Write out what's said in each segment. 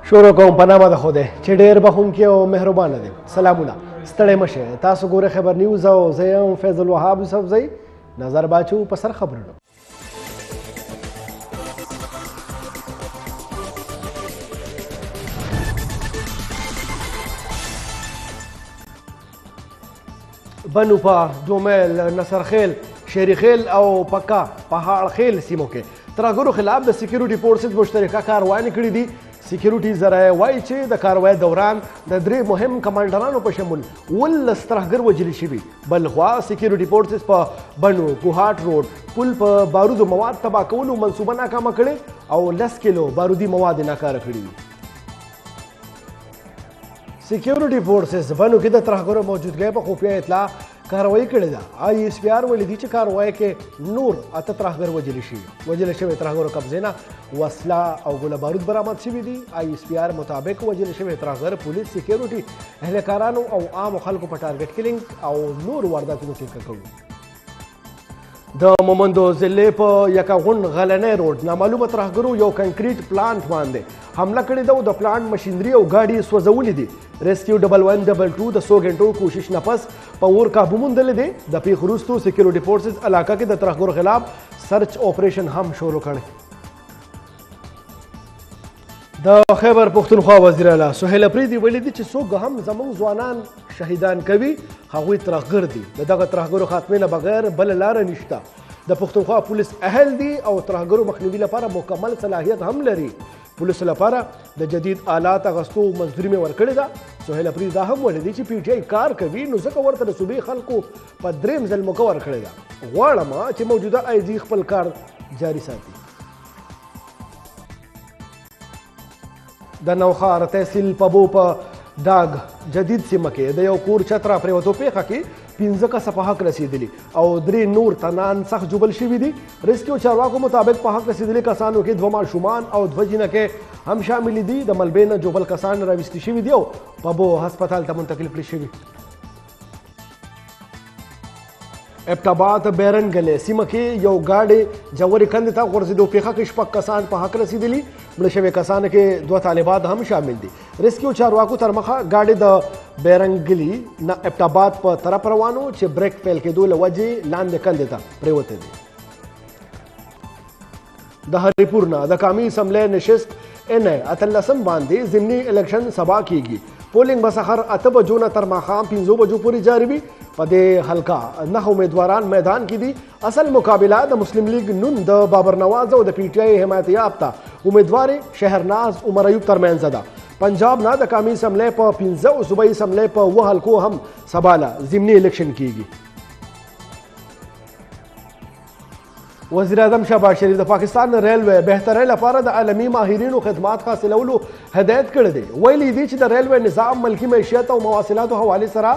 شروع کوم په نامه د خدای چې ډېر بخښونکی او مهربان دی. سلامونه، ستړی مه شئ. تاسو ګورئ خبر نیوز او زه یم فیض الوهاب یوسفزی. نظر باچو په سر خبرونو. بنو په دومیل، نصرخیل، شیریخیل او پکا پهاړ خیل سیمو کې ترهګرو خلاف د سکیورټي فورسز مشترکه کاروانې کړې دي. سکیورټي ذرایع وایي چې د کاروای دوران د درې مهم کمانډرانو په شمول 17 ترهګر وژل شوي. بلخوا سکیورټي فورسز په بنو کوهاټ روډ پل په بارودو مواد تباه کولو منصوبه ناکامه کړې او 10 کیلو بارودي مواد یې ناکاره کړي دي. سکیورټي فورسز بنو کې د ترهګرو موجودګۍ په خفیه اطلاع کاروایی کړې ده. آی ایس پي آر ویلي دي چې کاروایی کې نور 8 ترهګر وژل شوي. وژل شوی ترهګرو قبضې نه وسله او ګوله بارود برآمد شوي دي. آی ایس پي آر مطابق وژل شوی ترهګر پولیس، سکیورټي اهلکارانو او عامو خلکو په ټارګټ کلینګ او نور وارداتونو کې ککړ وو. د مومندو ضلع په یکاغون غلنۍ روډ نامعلومه ترهګرو یو کنکریټ پلانټ باندې حمله کړې ده او د پلانټ مشینري او ګاډي سوځولې دي. ریسکیو 1112 د څو غنټو کوشش نه پس په اور قابو موندلی دی. د پېښې وروسته سکیورټي فورسز علاقه کې د ترهګرو خلاف سرچ اپریشن هم شروع کړی. د خیبر پښتونخوا وزیر اعلی سهیل اپریدي ویلي دي چې څوک هم زموږ ځوانان شهیدان کوي هغوی ترهګر دي. د دغه ترهګرو خاتمې نه بغیر بله لاره نشته. د پښتونخوا پولیس اهل دي او ترهګرو مخنیوي لپاره مکمل صلاحیت هم لري. پولیسو لپاره د جدید آلات اغستو منظوري مې ورکړې ده. سهیل اپریدي دا هم ویلي دي چې پي ټي آی کار کوي نو ځکه ورته د صوبې خلکو په دریم ځل موقع ورکړې ده. غواړم چې موجوده آی جي خپل کار جاري ساتي. د نوښار تحصیل پبو په داګ جدید سیمه کې د یو کور چت را پرېوتو پېښه کې 5 کسه په حق رسېدلي او 3 نور تنان سخت ژوبل شوي دي. ریسکیو چارواکو مطابق په حق رسېدلي کسانو کې 2 ماشومان او 2 جینکۍ هم شامل دي. د ملبې نه ژوبل کسان راویستي شوي دي او پبو هسپتال ته منتقل کړي شوي. ابټاباد بیرن ګلې سیمه کې یو ګاډی ژورې کندې ته غورځېدو پېښه کې 6 کسان په حق رسېدلي. مړه شوي کسانو کې 2 طالبان هم شامل دي. ریسکیو چارواکو تر مخه ګاډی د بیرنګلي نه ابټاباد په طرف روانو چې بریک فیل کېدو له وجې لاندې کندې ته پرېوتی دی. د هریپور نه د قامي اسمبلۍ نشست ان 18 باندې ضمني الیکشن سبا کیږي. پولینګ به سحر 8 بجو نه تر ماښام 5 بجو پورې جاري وي. په دې حلقه 9 امیدواران میدان کې دي. اصل مقابله د مسلم لیگ نون د بابر نواز او د پي ټي آی حمایت یافته امیدوار شهرناز عمر ایوب ترمنځ ده. پنجاب نه د قامي اسمبلۍ په 5 او صوبایي اسمبلۍ په 7 حلقو هم سبا له ضمني الیکشن کیږي. وزیر اعظم شهباز شریف د پاکستان ریلوې بهترۍ لپاره د عالمي ماهرینو خدمات حاصلولو هدایت کړی دی. ویلي دي چې د ریلوې نظام ملکی معیشت او مواصلاتو حوالې سره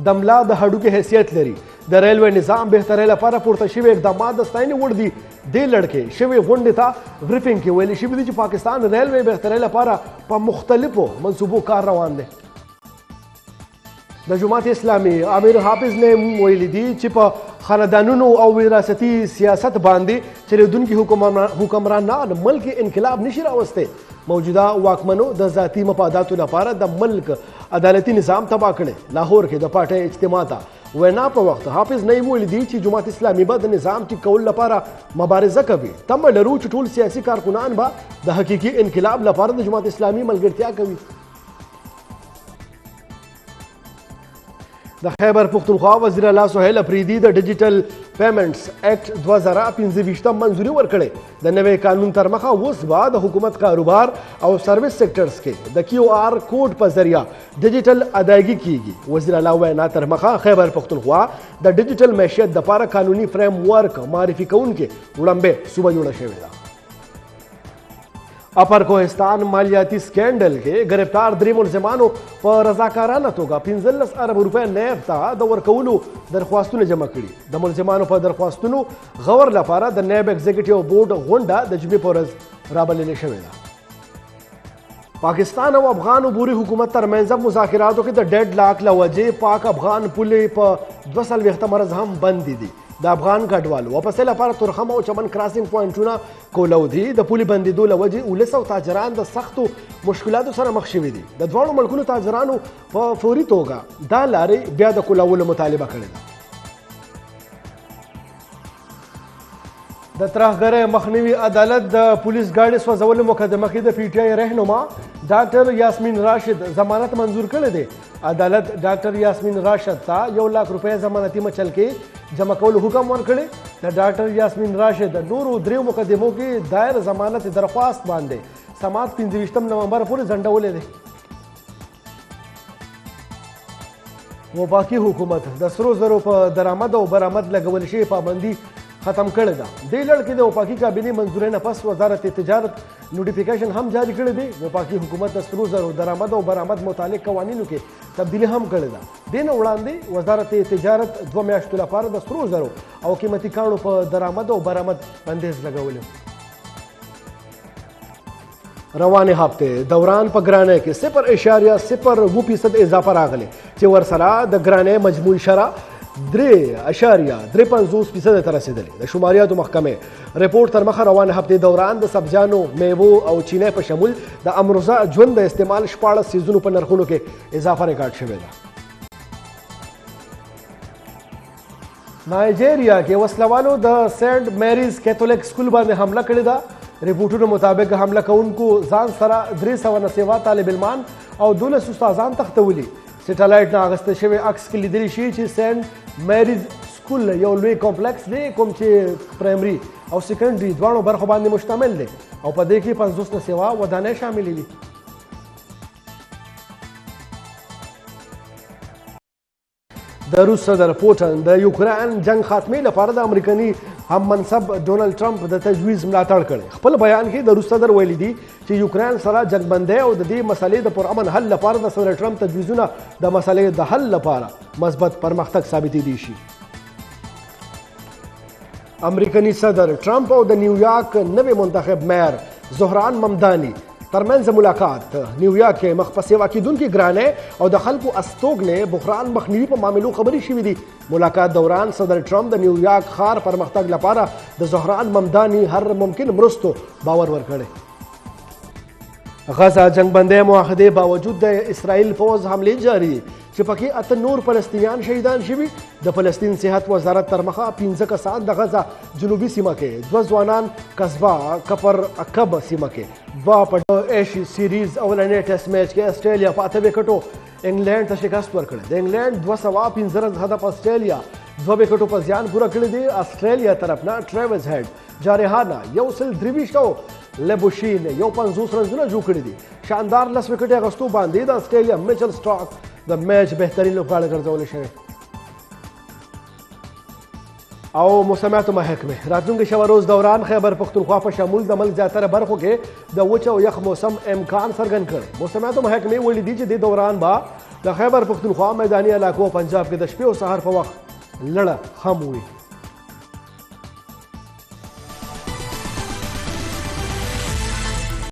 د ملا د هډوکي حیثیت لري. د ریلوې نظام بهترۍ لپاره پورته شوي اقدامات د ستاینې وړ دي. دې لړ کې شوې غونډې ته بریفینګ کې ویل شوي دي چې پاکستان ریلوې بهترۍ لپاره په مختلفو منصوبو کار روان دی. د جماعت اسلامي امیر حافظ نعیم ویلي دي چې په خاندانونو او وراثتي سیاست باندې چلیدونکي حکمرانان ملک انقلاب نشي راوستی. موجوده واکمنو د ذاتي مفاداتو لپاره د ملک عدالتي نظام تباه کړی. لاهور کې د پارټۍ اجتماع ته وینا په وخت حافظ نعیم ویلي دي چې جماعت اسلامي به د نظام ټیک کولو لپاره مبارزه کوي. تمه لرو چې ټول سیاسي کارکنان به د حقیقي انقلاب لپاره د جماعت اسلامي ملګرتیا کوي. د خیبر پښتونخوا وزیر اعلی سهیل اپریدي د ډیجیټل پیمنټس اکټ 2025 منظوري ورکړې. د نوې قانون تر مخه اوس به د حکومت کاروبار او سروس سېکټرز کې د کیو آر کوډ په ذریعہ ډیجیټل ادایګي کیږي. وزیر اعلی وینا تر مخه خیبر پښتونخوا د ډیجیټل معیشت دپاره قانوني فریم ورک معرفي کوونکې وړمبۍ صوبه جوړه شوې ده. اپر کوهستان مالیاتی سکینډل کې گرفتار 3 ملزمانو په رضاکارانه توګه 15 ارب روپۍ نیب ته د ورکولو درخواستونه جمع کړي. د ملزمانو په درخواستونو غور لپاره د نیب ایگزیکټیو بورډ غونډه د جمعې په ورځ رابلل شوې ده. پاکستان او افغان عبوري حکومت ترمنځ مذاکراتو کې د ډیډ لاک له وجې پاک افغان پولې په 22 ورځ هم بندې دي. د افغان کډوالو واپسۍ لپاره تورخم او چمن کراسینګ پوینټونه کولو دي. د پولې بندیدو له وجې ولس او تاجران د سختو مشکلاتو سره مخ شوي دي. د دواړو ملکونو تاجرانو په فوري توګه دا لارې بیا د کولولو مطالبه کړې ده. د ترهګرۍ مخنیوي عدالت د پولیس ګاډي سوځولو مقدمه کې د پي ټي آی رهنما ډاکټر یاسمین راشد ضمانت منظور کړی دی. عدالت ډاکټر یاسمین راشد ته 1 لاک روپۍ ضمانتي مچلکې جمع کولو حکم ورکړی. د ډاکټر یاسمین راشد نورو دریو مقدمو کې دایر ضمانت درخواست باندې سماعت 25 نومبر پورې ځنډولی دی. وفاقي حکومت د سرو زرو په درآمد او برآمد لګول شوې پابندي ختم کړې ده. دې لړ کې د وفاقي کابینې منظورۍ نه پس وزارت تجارت نوټیفیکیشن هم جاري کړی دی. وفاقي حکومت د سرو زرو درآمد او برآمد متعلق قوانینو کې تبدیلي هم کړې ده. دې نه وړاندې وزارت تجارت 2 میاشتو لپاره د سرو زرو او قیمتي کاڼو په درآمد او برآمد بندیز لګولی. روانې هفته دوران په ګرانۍ کې 0.07% اضافه راغلې چې ورسره د ګرانۍ مجموعي شرح 3.53% ته رسېدلې. د شماریاتو محکمې رپورټ تر مخه روانې هفتې دوران د سبزیانو، میوو او چینې په شمول د امروزه ژوند د استعمال 16 څیزونو په نرخونو کې اضافه ریکارډ شوې ده. نایجیریا کې وسلوالو د سینټ میریز کیتھولک سکول باندې حمله کړې ده. رپورټونو مطابق حمله کوونکو ځان سره 300 نه سیوا طالب علمان او 12 استادان تښتولي. سټلایټ نه اخیستل شوی عکس کې لیدل شي چې سینټ میریز سکول یو لوی کمپلیکس دی کوم چې پرایمري او سیکنډري دواړو برخو باندې مشتمل دی او په دې کې 50 نه سیوا ودانۍ شاملې دي. د روس صدر پوتن د یوکراین جنگ خاتمې لپاره د امریکایي هم منصب ډونالد ټرمپ د تجویز ملاتړ کړی. خپل بیان کې د روس صدر ویلي دي چې یوکراین سره جنگ بندۍ او د دې مسلې د پرامن حل لپاره د صدر ټرمپ تجویزونه د مسلې د حل لپاره مثبت پرمختګ ثابتېدی شي. امریکایي صدر ټرمپ او د نیویارک نوې منتخب مېر زهران ممداني ترمنځ ملاقات. نیویارک کې مخ په سیوا کېدونکي ګرانۍ او د خلکو استوګنې بحران مخنیوي په معاملو خبرې شوې دي. ملاقات دوران صدر ټرمپ د نیویارک ښار پرمختګ لپاره د زهران ممداني هر ممکن مرستو باور ورکړی. غزه جنگ بندۍ معاهدې باوجود د اسرائیل فوځ حملې جاري دي چې پکې 8 نور فلسطینیان شهیدان شوي. د فلسطین صحت وزارت تر مخه 5 کسان د غزه جنوبي سیمه کې، 2 ځوانان قصبه کفر عقب سیمه کې، 2 په ایشي سیریز اولنې ټیسټ میچ کې اسټرالیا په 8 وکټو انګلینډ ته شکست ورکړی. د انګلینډ 205 رنز هدف اسټرالیا 2 وکټو په زیان پوره کړی دی. اسټرالیا طرف نه ټریوز هیډ جارحانه 123 او لبوشین 150 رنزونه جوړ کړي دي. شاندار 10 وکټې اخیستو باندې د اسټرالیا میچل سټاک د میچ بهترین لوبغاړی ګرځول شوی. او موسمیاتو محکمې راتلونکي شوه روز دوران خیبر پښتونخوا په شمول د ملک زیاتره برخو کې د وچ او یخ موسم امکان څرګند کړ. موسمیاتو محکمې ویلي دي چې دې دوران به د خیبر پښتونخوا میداني علاقو او پنجاب کې د شپې او سهار په وخت لړه هم وي.